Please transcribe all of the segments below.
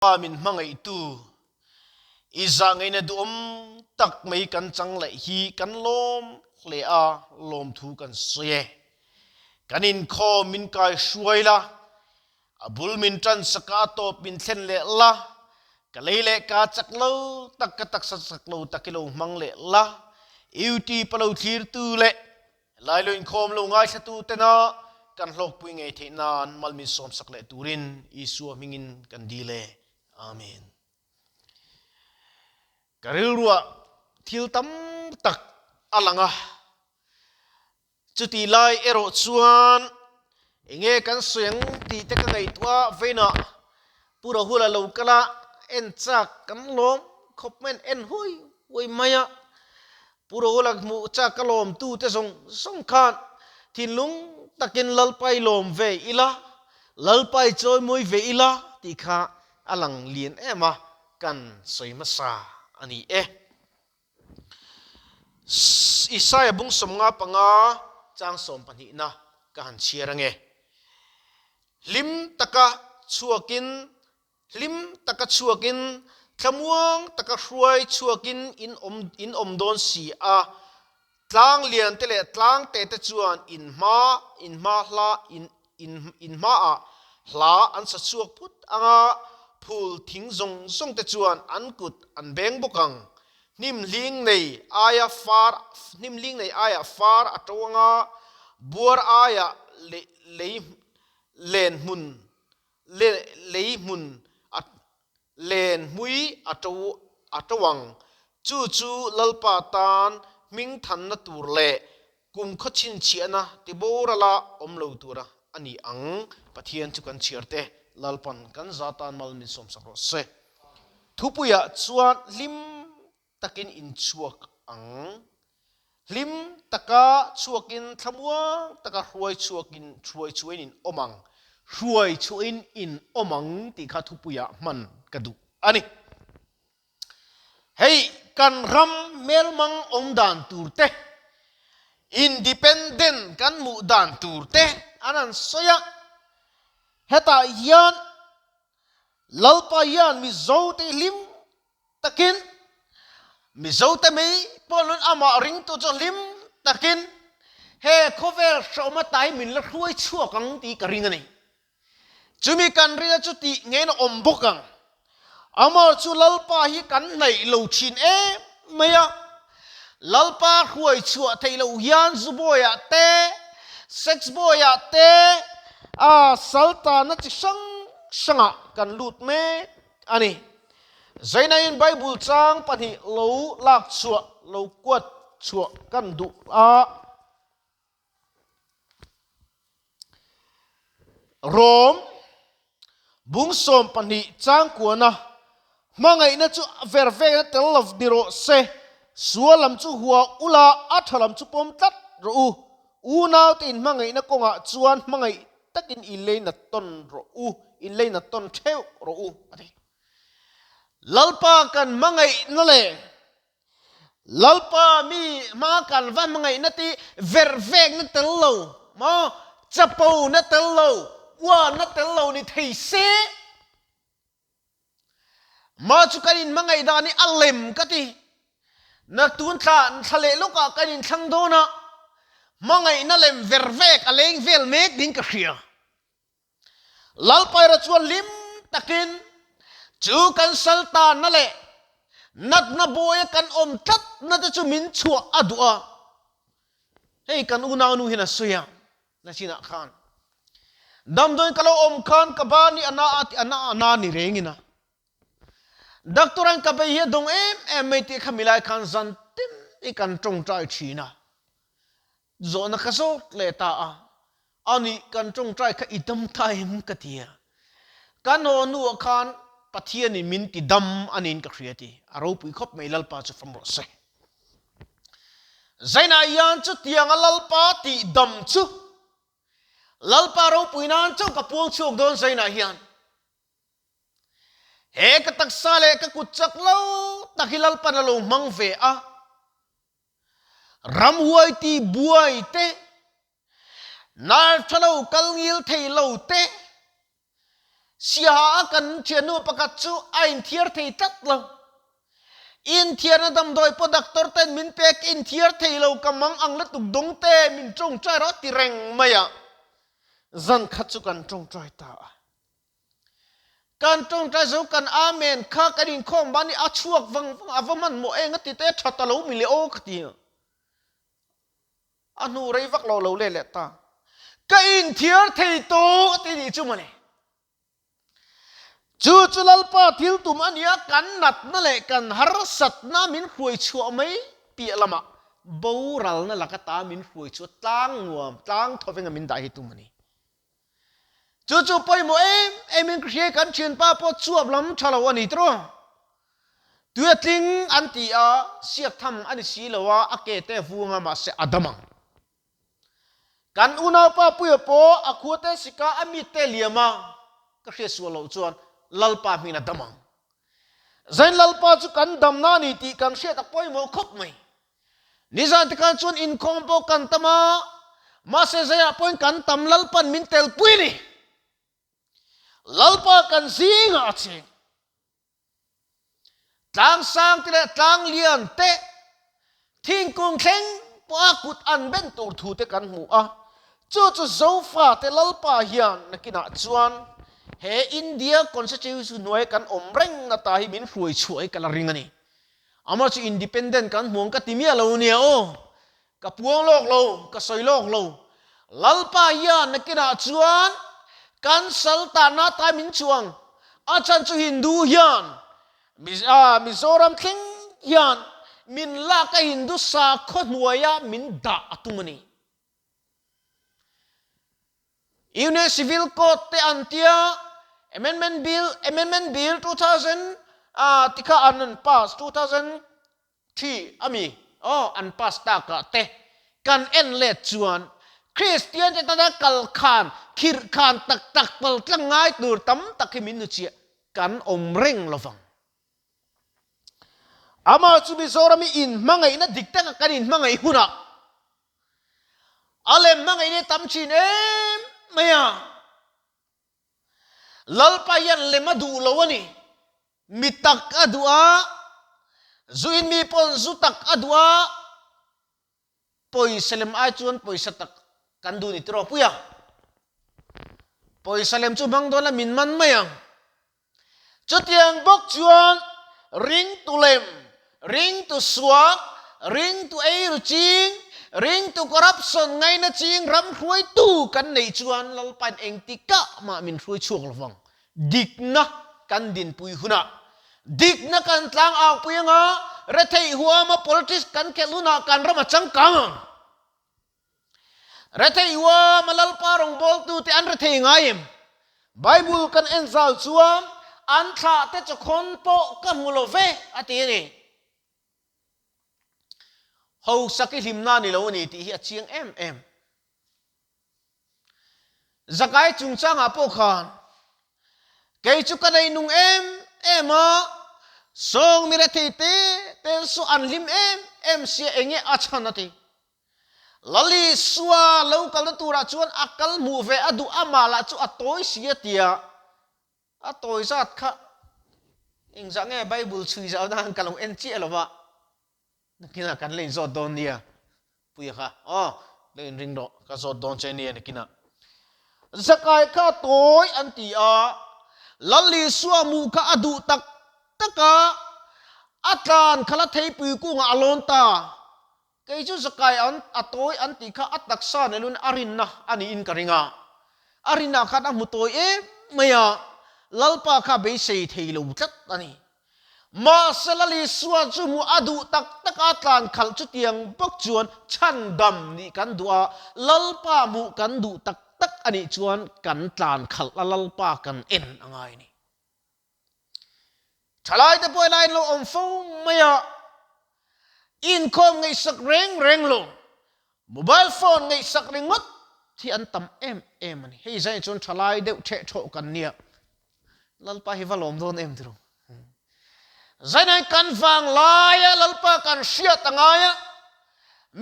Pa min hmangaihtu, i zahngaihna duhawm tak mai kan chang leh hi kan lawm hle a, lawmthu kan sawi e. Kan inkhawm min kai hruai la, a bul min tan sak a, a tawp min thlen leh la, ka lei leh ka chak lo tak, ka taksa chak lo tak i lo hmang leh la, YouTube a lo thlirtu leh Lai lo inkhawm lo ngaithlatu tena kan hlawkpui ngei theih nan mal min sawmsak leh turin Isua hmingin kan dil e. Amen. Ka rilruah thil tam tak a lang a, chutih lai erawh chuan enge kan sawi ang tih te ka ngaihtuah veinah Pu Rahula lo kal a, en chak kan lawm khawp mai an en huai huai mai a. Pu Rahula hmuh chak ka lawm tu te zawng zawng khan thinlung takin Lalpai lawm ve ila, Lalpai chawi mawi ve ila tih kha a lang lian em a, kan sawi hmasa a ni e. Isaiah bung 55 chang sawmpahnihna ka han chhiar ange. Hlim taka chhuakin, hlim taka chhuakin, thlamuang taka hruai chhuakin in awm in awm dawn si a, tlang lian te leh tlang te te chuan in hma in hma hla in in in hmaah hla an sa chhuak phut ang a, phul thing zawng zawng te chuan an kut an beng bawk ang. Hnim hling nei aia far hnim hling nei aia far a to ang a, buar aia lei lei len hmun le lei hmun a len hmui a to a to ang. Chu chu Lalpa tan hming thanna tur leh Kum khaw chhinchhiahna ti borala awm lo tura a ni ang. Pathian chu kan chhiar te, Lalpan kan za tan mal min sawmsak rawh se. Thupuiah chuan hlim takin in chhuak ang. Hlim taka chhuakin thlamuang taka hruai chhuakin hruai chhuahin in awm ang. Hruai chhuahin in awm ang tih kha thupuiah hman ka duh a ni. Hei kan ram hmelmang awm dan tur te, independent kan hmuh dan tur te an han sawi a, hetah hian Lalpa hian Mizote hlim takin, Mizote mai pawh lun amah ringtu chu hlim takin he khawvel hrehawm ata hi min la hruai chhuak ang tih ka ring a ni. Chumi kan rinna chu tih ngeiin a awm bawk ang. Amah chu Lalpa hi kan hnaih lo thin em mai a. Lalpa hruai chhuah theih loh hian zu bawiah te, sex bawiah te, a saltana chi hrang hrangah kan lut mek a ni. Zainain Bible chang pahnih lo lak chhuah, lo kuat chhuah kan duh a. Rom bung 12 changkuana hmangaihna chu ver vekna tel lo ni rawh se, sual lam chu hua ula a tha lam chu pawm tlat rawh u, unaute in hmangaihna kawngah chuan hmangaih takin in leina tawn rawh u, in leina tawn theuh rawh u a ti. Lalpa kan hmangaihna leh Lalpa mi hma kan va hmangaihna ti ver vekna tel lo maw, chapo na tel lo, uana tel lo ni thei se. Mah chu kan in hmangaih dan hi a lem ka ti. Na tun thla thla leh lawkah kan in thlang dawn a, hmangaihna lem ver vek a leng vel mek ding ka hria. Lalpaira chuan hlim takin chu kan sal tanna leh natna bawia kan awm tlatna te chu min chhuah a duh a. Hei kan unaunu hian a sawi a, nachinah khan damdawiin ka lo awm khan ka ban hi a na a ti a na a na ni rengin a. Doctor an ka bei hi a dawng em em mai tih kha milai khan zan tin hi kan tawngtai thin a. Zawhna ka zawt leh ta a, Ani kan tawngtai kha i dam ta em? ka ti a. Kan haw hnuah khan Pathianin min ti dam a niin ka hria ti. A ropui khawp mai Lalpa chu fam rawh se. Zainah hian chutianga Lalpa tih dam chu Lalpa ropui nan chauh ka puang chhuak dawn Zainah hian. He ka taksa leh ka kut chak lo tak hi Lalpan a lo hmang ve a. Ramhuai ti buai te, nar tha lo kal ngil thei lo te, Siaha a kan thiannu pakhat chu a inthiar thei tlat lo. Inthiarna damdawi pawh doctor ten min pek inthiar thei lo ka mang ang lutuk dawng te min tawngtai rawh a ti reng mai a. Zan khat chu kan tawngtai ta a. Kan tawngtai zo kan Amen kha kan inkhawm ban i a chhuak vang vang a va hmanhmawh eng a ti te tha ta lo mi le aw ka ti a. A hnu rei vak lo lo let leh ta. Ka inthiar thei tawh a ti nih chu mawle. Chu chu Lalpa thil tum a nia kan natna leh kan harsatna min hruai chhuah mai piah lamah boralna laka ta min hruai chhuah tlang nuam tlang thawvenga min dah hi tum a ni. Chu chu pawimawh em em in ka hria kan thianpa pawh chuap lam tha lo a ni tawh. Tui a tling an ti a, siak tham a ni si lo a, a ke te vung a mahse a dam ang. Kan unaupa Puia pawh a khua te sika a mit te liam a, ka hriat sual loh chuan Lalpa hming a dam ang. Zain Lalpa chu kan damna a ni tih kan hriat a pawimawh khawp mai. Nizan te khan chuan inkhawm pawh kan tam a, mahse zaiah pawhin kan tam Lalpan min telpui a ni. Lalpa kan zingah a cheng. Tlang sang te leh tlang lian te, thingkung thleng pawha kut an ben tur thu te kan hmu a. Chu chu Zofa te Lalpa hian nakinah chuan he India Constitution hnuaia kan awm reng na ta hi min hruai chhuah hi ka la ring a ni. Amah chu independent kan hmuang ka ti miah lo nia aw. Ka puang lawk lo, ka sawi lawk lo. Lalpa hian nakinah chuan kan sal tahna tai min chuang. A chhan chu Hindu hian Mizoram thleng hian min lak a Hindu sakhaw hnuaia min dah a tum a ni. Union Civil Code te an tia, Amendment Bill, Amendment Bill 2000 ah ti kha an an pass 2003 ami aw an pass tak ah te kan en let chuan Kristian te tana kal khan khirh khan tak tak pal tlang ngai tur tam tak hi min nu chiah kan awm reng lovang. Amah chu Mizoram i inhmangaihna dik taka kan inhmangaih hunah A lem hmangaihna tam thin em mai a. Lalpa hian lem a duh lo a ni. Mi tak a duh a, zu in mi pawn zu tak a duh a, pawisa lem ai chuan pawisa tak kan duh ni tiraw pui a. Pawisa lem chu hmang dawn la min man mai ang. Chutiang bawk chuan ringtu lem, ringtu suak, ringtu eiru ching, ringtu corruption ngaina ching ram hruaitu kan neih chuan Lalpain engtikah mah min hruai chhuak lo vang. Dikna kan dinpui hunah, dikna kan tlang aupui anga retheih huama politics kan khelh hunah kan ram a changkang ang. Rethei huam a Lalpa rawngbawltute an rethei ngai em? Bible kan en zau chuan an thlahte chawkhawn pawh ka hmu lo ve a ti a ni. Hausak i hlimna ni lo a ni tih hi a chiang em em. Zakai chungchangah pawh khan kei chu ka nei nung em em a, sawng mi rethei te te chu an hlim em em sia enge a chhan a ti. Lalisua lo kalna turah chuan a kal hmuh ve a duh amah lah chu a tawi si a tia, a tawi zat kha engzah nge Bible chhui zau nan ka lo en chiah lo va, nakinah kan la inzawt dawn nia Puia kha aw lo inring rawh ka zawt dawn che nia nakinah Zakai kha a tawi an ti a, Lalisua hmuh kha a duh tak tak a, a tlan kha la theipui kungah a lawn ta. Kei chu zakai an a tawi an tih kha a taksa nelun a rinna a niin ka ring a. A rinah khan a hmu tawi em mai a, Lalpa kha beisei thei lo tlat a ni. Mahse Lalisua chu hmuh a duh tak tak a tlan khalh chutiang bawk chuan chhandam nih kan duh a, Lalpa hmuh kan duh tak tak a nih chuan kan tlan khalh a Lalpa kan en a ngai a ni. Thalaite pawh helai an lo awm fo mai a, inkhawm ngaihsak reng reng lo, mobile phone ngaihsak ringawt hi an tam em em a ni. Hei zai chuan thalai deuh theh thawh kan nia, Lalpa hi va lawm dawn em tiraw? Zainai kan vang laia Lalpa kan hriat a ngai a,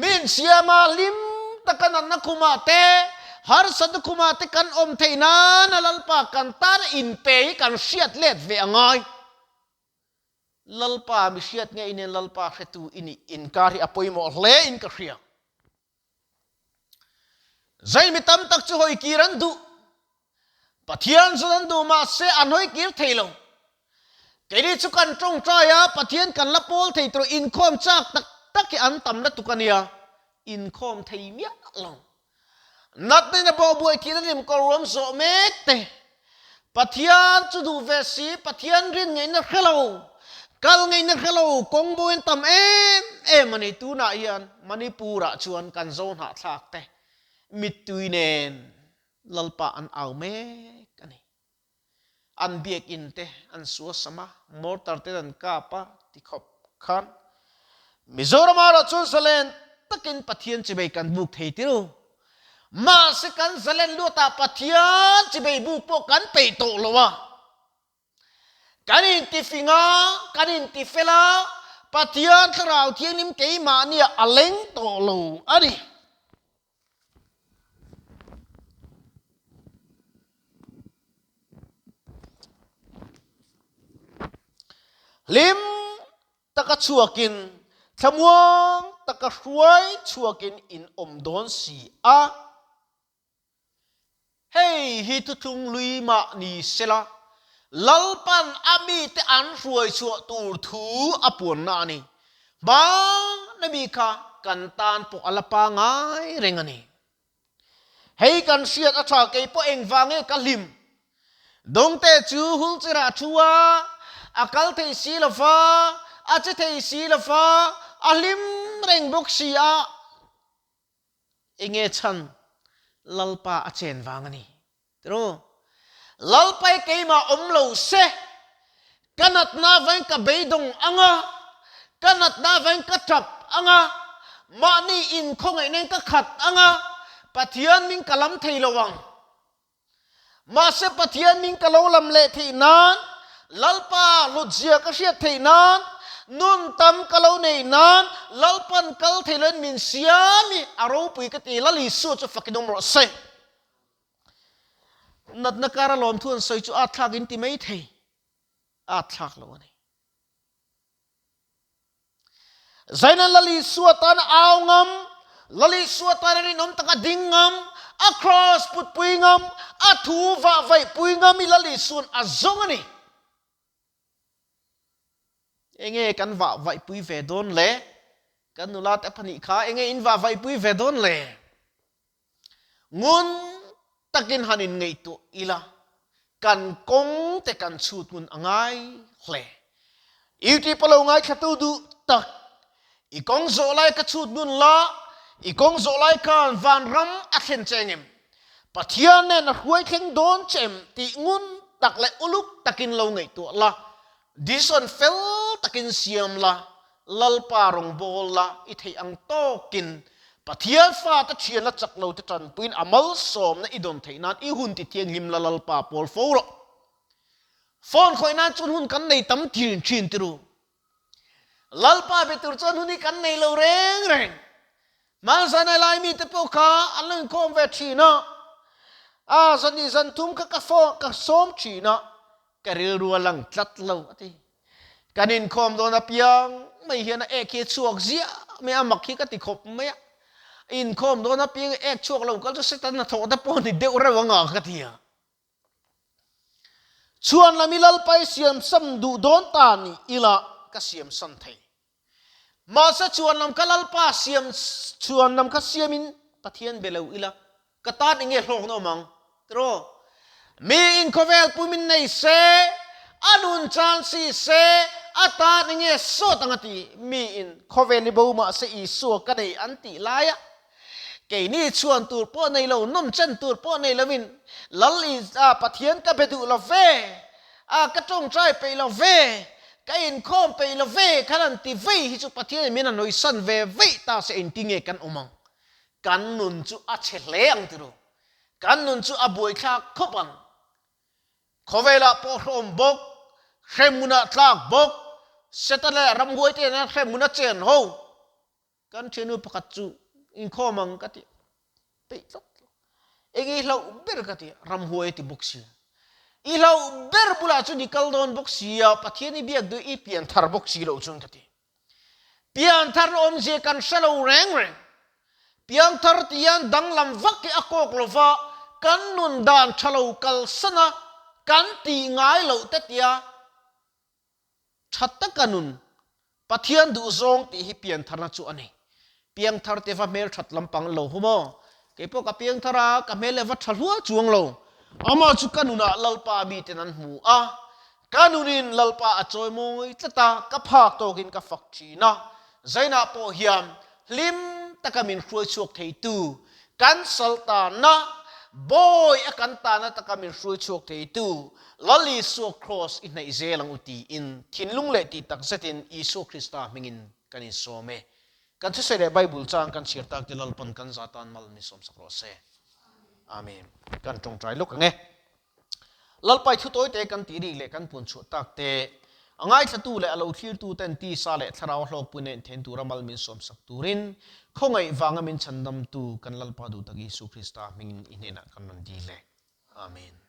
min siama hlim taka natna khumah te, Harsatna khumah te kan awm theih nana Lalpa kan tana inpe hi kan hriat let ve a ngai. Lalpa mi hriat ngei nen Lalpa hretu i nih inkar hi a pawimawh hle in ka hria. Zai mi tam tak chu hawi kir an duh. Pathian zun an duh mahse an hawi kir thei lo. Keini chu kan tawngtai a, Pathian kan la pawl thei tur inkhawm chak tak tak hi an tam lutuk a nia, inkhawm thei miah lo. Natna in a bawhbuai thihna lim kawr ruam zawh mek te, Pathian chu duh ve si, Pathian rin ngaihna hre lo, kal ngaihna hre lo, kawng bo in tam em em a ni. Tunah hian Manipur ah chuan kan zo hnahthlak te mittui nen Lalpa an au mek a ni. An biakinn te an suasam a, mortar ten an kap a ti khawp khan Mizoram erawh chuan zalen takin Pathian chibei kan buk thei tir u. Mahse kan zalen luatah Pathian chibei buk pawh kan peih tawh lo a. Kan intifing a, kan intifel a, Pathian Thlarau Thianghlim keimahniah a leng tawh lo a ni. Hlim taka chhuakin, thlamuang taka hruai chhuakin in awm dawn si a. Hei hi thuthlung lui mah ni sela, Lalpan a mite an hruai chhuah tur thu a puanna a ni. Hmana mi kha kan tan pawh a la pangai reng a ni. Hei kan hriat a tha kei pawh engvang nge ka hlim? Dawngte chu hulchirah a thu a, a kal thei si lo va, a che thei si lo va, a hlim reng bawk si a. Enge chhan? Lalpa a chen vang a ni. Tiraw? Lalpa hi keimah awm lo se, ka natna avangin ka beidawng ang a, ka natna avangin ka tap ang a, mahni inkhawngaihna in ka khat ang a, Pathian min ka lam thei lo ang. Mahse Pathian min ka lo lam leh theih nan, Lalpa hlutzia ka hriat theih nan, nun tam ka lo neih nan, Lalpan kal thei loin min siam i a ropui ka ti, Lal Isua chu fakin awm rawh se. Natna kara lawmthu an sawi chu at thlak in ti mai thei, at thlak lo a ni. Zaina Lal Isua tana au ngam, Lal Isua tana rinawm taka ding ngam, a kraws putpui ngam, a thu vah vaihpui ngam i Lal Isua'n a zawng a ni. Enge kan vah vaihpui ve dawn le? Kan nula te pahnih kha enge in vah vaihpui ve dawn le? Ngun takin han inngaihtuah ila, kan kawng te kan chhut ngun a ngai hle. YouTube a lo ngaithlatu duh tak, i kawng zawh lai ka chhut ngun la, i kawng zawh lai khan vanram a thlen che engem? Pathian nen a hruai thleng dawn che em tih ngun tak leh uluk takin lo ngaihtuah la, decision fel takin siam la, Lalpa rawngbâwl la i theih ang tâwkin Pathian fate ṭhianna chak lo te ṭanpuiin a malsâwmna i dawn theih nân i hun ti thianghlim la Lalpa pâwl fo rawh. Phone khawih nân chuan hun kan nei tam ṭhin ṭhin ti ru. Lalpa be tûr chuan hun hi kan nei lo rêng rêng. Hmanzanai lai mite pawh kha an lo inkhâwm ve ṭhîn a, a zan zan thum kha ka phone ka sâwm ṭhîn a, ka rilru a lang tlat lo a ti. Kan inkhawm dawn apiang mai hian a ek hi a chhuak ziah mai a, mak hi ka ti khawp mai a. Inkhawm dawn apiang ek chhuak lo kal chu Satan hnathawh te pawh ni deuh reuh anga ka ti a. Chhuan lam i Lalpa i siam sam duh dawn ta ni ila ka siam san thei. Mahse chhuan lam kha Lalpa siam chhuan lam kha siamin Pathian be lo ila ka tan enge hlawkna awm ang tiraw? Mi in khawvel pumin nei se, a nun chan si se, a tan enge sawt ang a ti. Mi in khawvel hi bo mahse Isua ka nei an tih laia keini chhuan tur pawh nei lo, nawm chen tur pawh nei loin Lal Isa Pathian ka be duh lo ve, a ka tawngtai peih lo ve, ka inkhawm peih lo ve khan an ti vei hi chu Pathianin min a nawisan ve veih ta se engtinge kan awm ang? Kan nun chu a chhe hle ang tiru. Kan nun chu a buaithlak khawp ang. Khawvelah pawh hrehawm bawk, hremhmunah tlak bawk, Setana leh ramhuaite nena hremhmun a chen ho. Kan thiannu pakhat chu inkhawm ang ka ti peih tlat lo. Eng i hlauh ber ka ti, ramhuai a ti bawk si. I hlauh ber bulah chuan i kal dawn bawk si a, Pathian i biak duh i pianthar bawk si loh chuan ka ti. Pianthar awmzia kan hre lo reng reng. Piangthar ti hian danglam vak hi a kawk lo va, kan nun dan tha lo kalsan a, kan tih ngai loh te tia tha taka nun Pathian duhzawng tih hi piantharna chu a ni. Piangthar te va hmel that lampang lo hu maw? Keipawh ka piangthar a, ka hmel leh va tha hlual chuang lo. Amah chu ka nunah Lalpa miten an hmu a, Ka nunin Lalpa a chawi mawi tlat a, ka phak tawkin ka fak thin a. Zainah pawh hian hlim taka min hruai chhuak theitu, kan sal tana, bawi a kan tana taka min hruai chhuak theitu Lal Isua Kraws i hnaih zel ang u tiin thinlung leh tih tak zetin Isua Krista hmingin kan insawm e. Kan thusawi leh Bible chang kan chhiar tak te Lalpan kan za tan mal min sawmsak rawh se. Amen. Kan tawngtai lawk ang e. Lalpai thu tawite kan tih rik leh kan puan chhuah tak te, a ngaithlatu leh a lo thlirtu ten tisa leh thlarau hlawkpui na inthen tura mal min sawmsak turin khawngaih vanga min chhandamtu kan Lalpa duhtak Isu Krista hmingin i hnenah kan rawn dil e. Amen.